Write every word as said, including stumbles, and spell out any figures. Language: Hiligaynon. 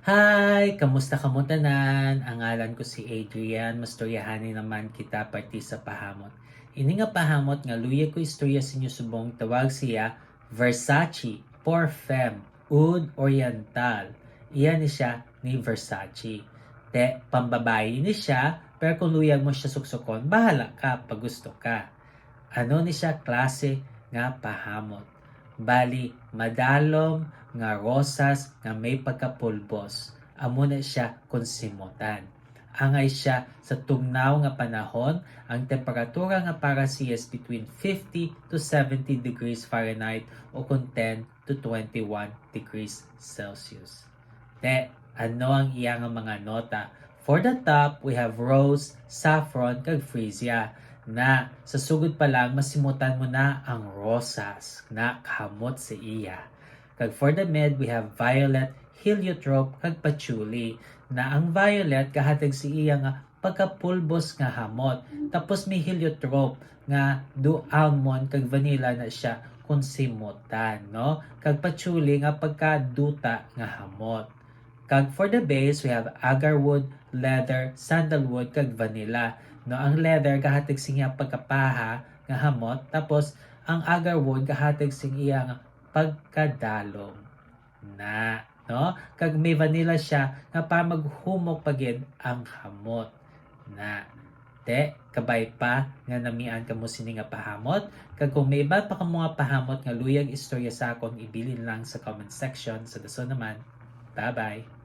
Hi! Kamusta kamo tanan? Ang ngalan ko si Adrian. Mastoryahanay naman kita parte sa pahamot. Ini nga pahamot nga luyag ko istorya sa inyo subong tawag siya Versace Pour Femme Oud Oriental. Iya ni siya ni Versace. Te, pambabayi ni siya, pero kung luyag mo siya suksukon, bahala ka pag gusto ka. Ano ni siya klase nga pahamot? Bali, madalom nga rosas nga may pagkapulbos. Amo na siya kung simutan. Angay siya sa tugnaw nga panahon, ang temperatura nga para siya is between fifty to seventy degrees Fahrenheit o kung ten to twenty-one degrees Celsius. Te, ano ang iya nga mga nota? For the top, we have rose, saffron, kag freesia. Na, sa sugod pa lang, masimutan mo na ang rosas na kahamot sa iya. Kag for the mid, we have violet, heliotrope, kag patchouli. Na ang violet kahatag sa iya nga pagkapulbos nga hamot. Tapos may heliotrope nga do almond kag vanilla na siya kung simutan, no? Kag patchouli nga pagkaduta nga hamot. Kag for the base, we have agarwood, leather, sandalwood, kag vanilla. No, ang leather gahatag sing iya pagkapaha nga hamot, tapos ang agarwood gahatag sing iya nga pagkadalom. Na, no? Kag may vanilla siya nga para maghumok pa gid ang hamot. Na, te, kabay pa nga namian kamo sini nga pahamot. Kag kung may iba pa kamo nga pahamot nga luyag istorya sa akon, ibilin lang sa comment section. Sa dason naman, bye-bye!